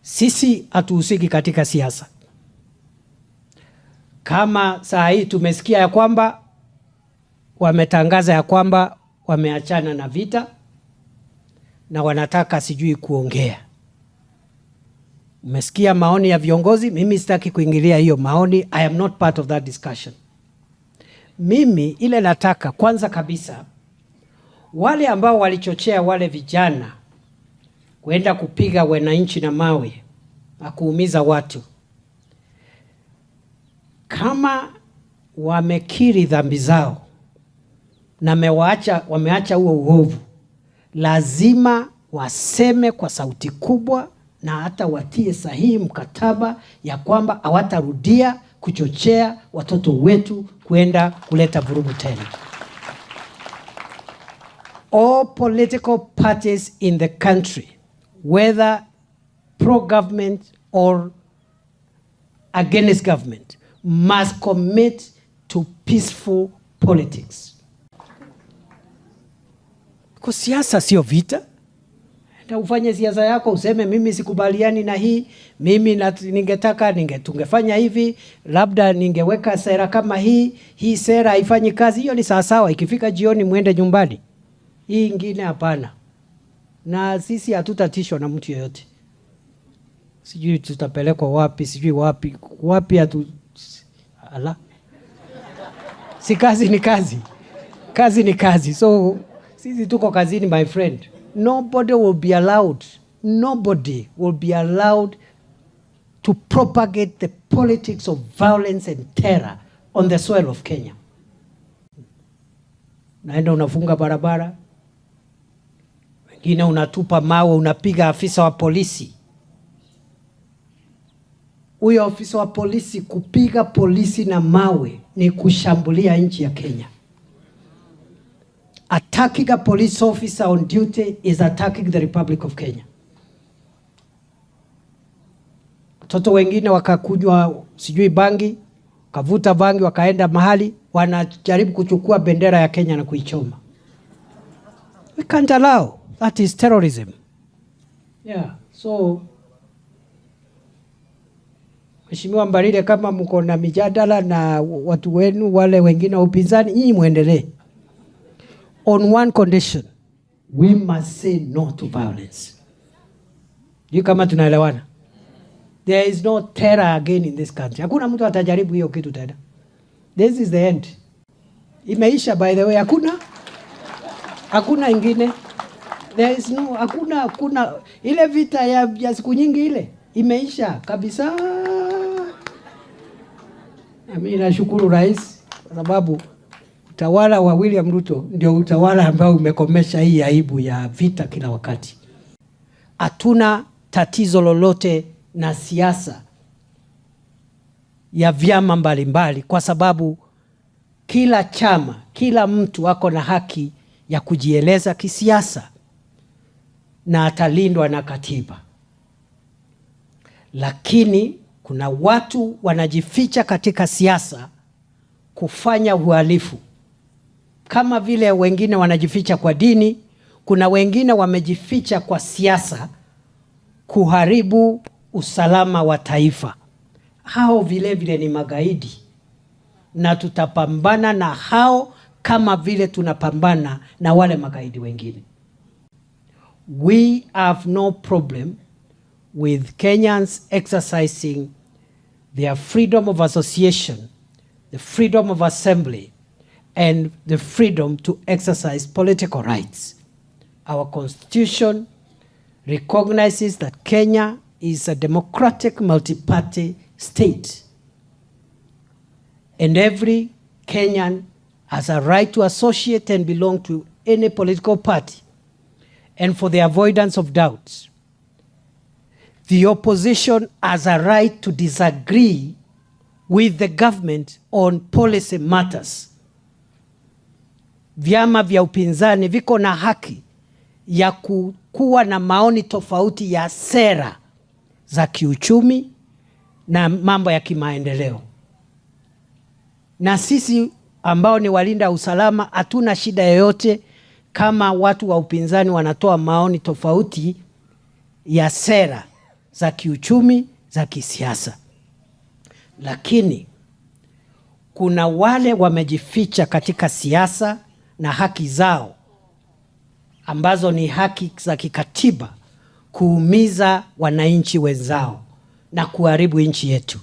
Sisi hatuhusiki katika siasa. Kama saa hii tumesikia ya kwamba wametangaza ya kwamba wameachana na vita na wanataka sijui kuongea. Umesikia maoni ya viongozi. Mimi sitaki kuingilia hiyo maoni. I am not part of that discussion. Mimi ile nataka kwanza kabisa, wale ambao walichochea wale vijana kwenda kupiga wananchi na mawe na kuumiza watu, kama wamekiri dhambi zao na wameacha huo uovu, lazima waseme kwa sauti kubwa na hata watie sahihi mkataba ya kwamba hawatarudia kuchochea watoto wetu kwenda kuleta vurugu tena. All political parties in the country, whether pro-government or against government, must commit to peaceful politics. Kwa siasa sio vita. Na ufanye siasa yako, useme mimi sikubaliani na hii, mimi ningetaka tungefanya hivi, labda ningeweka sera kama hii, hii sera haifanyi kazi. Hiyo ni sawasawa. Ikifika jioni mwende nyumbani. Hii ingine hapana. Na sisi hatutatishwa na mtu yeyote. Sijui tutapelekwa wapi, sijui wapi, wapi hatu ala. Si kazi ni kazi. Kazi ni kazi. So sisi tuko kazini, my friend. Nobody will be allowed. Nobody will be allowed to propagate the politics of violence and terror on the soil of Kenya. Naenda unafunga barabara, wengine unatupa mawe, unapiga afisa wa polisi. Huyo afisa wa polisi, kupiga polisi na mawe ni kushambulia nchi ya Kenya. Attacking a police officer on duty is attacking the Republic of Kenya. Watoto wengine wakakunywa sijui bangi, wakavuta bangi, wakaenda mahali wanajaribu kuchukua bendera ya Kenya na kuichoma. We can't allow. That is terrorism. Yeah, so Mheshimiwa Mbarire, kama mko na mijadala na watu wenu wale wengine wa upinzani, nyinyi muendelee. On one condition, we must say no to violence. Sijui kama tunaelewana. There is no terror again in this country. Hakuna mtu atajaribu hiyo kitu tena. This is the end. Imeisha, by the way, hakuna ingine. There is no, hakuna ile vita ya siku nyingi ile imeisha kabisa. Na mimi nashukuru rais kwa sababu utawala wa William Ruto ndio utawala ambao umekomesha hii aibu ya vita kila wakati. Hatuna tatizo lolote na siasa ya vyama mbalimbali, kwa sababu kila chama, kila mtu ako na haki ya kujieleza kisiasa na atalindwa na katiba. Lakini kuna watu wanajificha katika siasa kufanya uhalifu, kama vile wengine wanajificha kwa dini, kuna wengine wamejificha kwa siasa kuharibu usalama wa taifa. Hao vile vile ni magaidi, na tutapambana na hao kama vile tunapambana na wale magaidi wengine. We have no problem with Kenyans exercising their freedom of association, the freedom of assembly, and the freedom to exercise political rights. Our constitution recognizes that Kenya is a democratic multi-party state, and every Kenyan has a right to associate and belong to any political party. And for the avoidance of doubts, the opposition has a right to disagree with the government on policy matters. Vyama vya upinzani viko na haki ya kuwa na maoni tofauti ya sera za kiuchumi na mambo ya kimaendeleo. Na sisi ambao ni walinda usalama hatuna shida yoyote kama watu wa upinzani wanatoa maoni tofauti ya sera za kiuchumi, za kisiasa. Lakini kuna wale wamejificha katika siasa na haki zao ambazo ni haki za kikatiba kuumiza wananchi wenzao na kuharibu nchi yetu.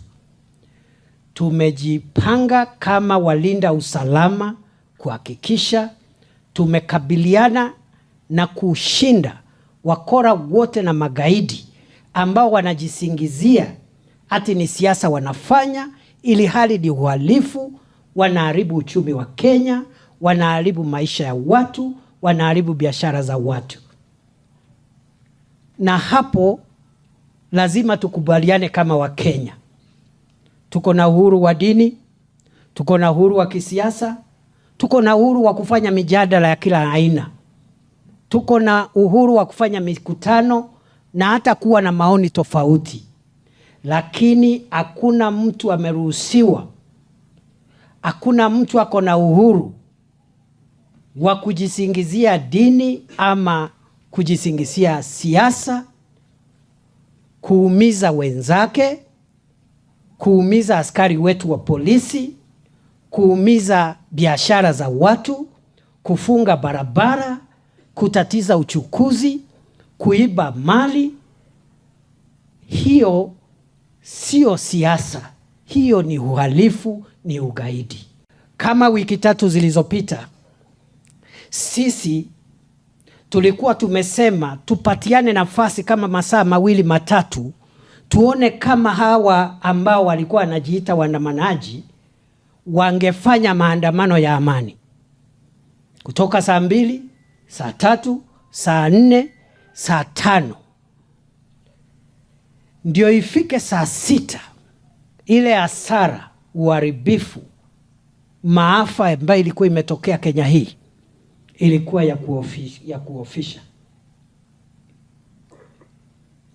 Tumejipanga kama walinda usalama kuhakikisha tumekabiliana na kushinda wakora wote na magaidi ambao wanajisingizia ati ni siasa wanafanya, ili hali ni uhalifu. Wanaharibu uchumi wa Kenya, wanaharibu maisha ya watu, wanaharibu biashara za watu. Na hapo lazima tukubaliane kama Wakenya. Tuko na uhuru wa dini, tuko na uhuru wa kisiasa, tuko na uhuru wa kufanya mijadala ya kila aina, tuko na uhuru wa kufanya mikutano na hata kuwa na maoni tofauti, lakini hakuna mtu ameruhusiwa, hakuna mtu ako na uhuru wa kujisingizia dini ama kujisingizia siasa, kuumiza wenzake, kuumiza askari wetu wa polisi, kuumiza biashara za watu, kufunga barabara, kutatiza uchukuzi, kuiba mali. Hiyo sio siasa, hiyo ni uhalifu, ni ugaidi. Kama wiki 3 zilizopita, sisi tulikuwa tumesema tupatiane nafasi kama masaa 2-3, tuone kama hawa ambao walikuwa wanajiita waandamanaji wangefanya maandamano ya amani kutoka saa 2, saa 3, saa 4, saa 5, ndio ifike saa 6, ile hasara, uharibifu, maafa ambayo ilikuwa imetokea Kenya hii ilikuwa ya kuofisha.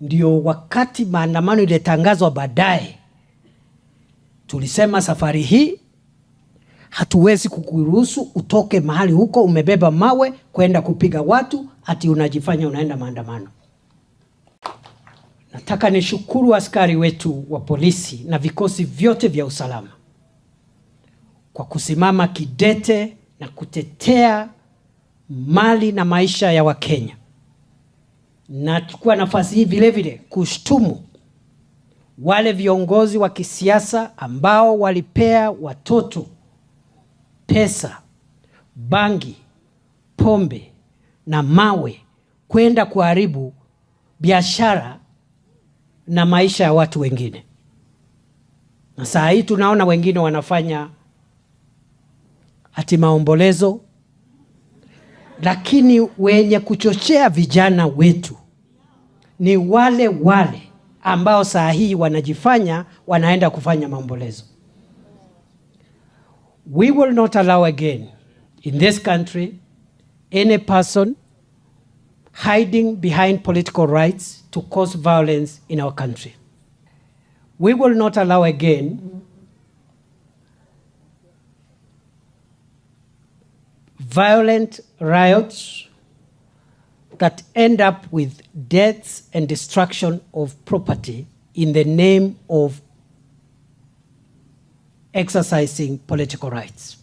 Ndio wakati maandamano ilitangazwa baadaye, tulisema safari hii hatuwezi kukuruhusu utoke mahali huko umebeba mawe kwenda kupiga watu ati unajifanya unaenda maandamano. Nataka nishukuru askari wetu wa polisi na vikosi vyote vya usalama kwa kusimama kidete na kutetea mali na maisha ya Wakenya. Nachukua nafasi hii vile vile kushtumu wale viongozi wa kisiasa ambao walipea watoto pesa, bangi, pombe na mawe kwenda kuharibu biashara na maisha ya watu wengine. Na saa hii tunaona wengine wanafanya ati maombolezo, lakini wenye kuchochea vijana wetu ni wale wale ambao saa hii wanajifanya wanaenda kufanya maombolezo. We will not allow again in this country any person hiding behind political rights to cause violence in our country. We will not allow again violent riots that end up with deaths and destruction of property in the name of exercising political rights.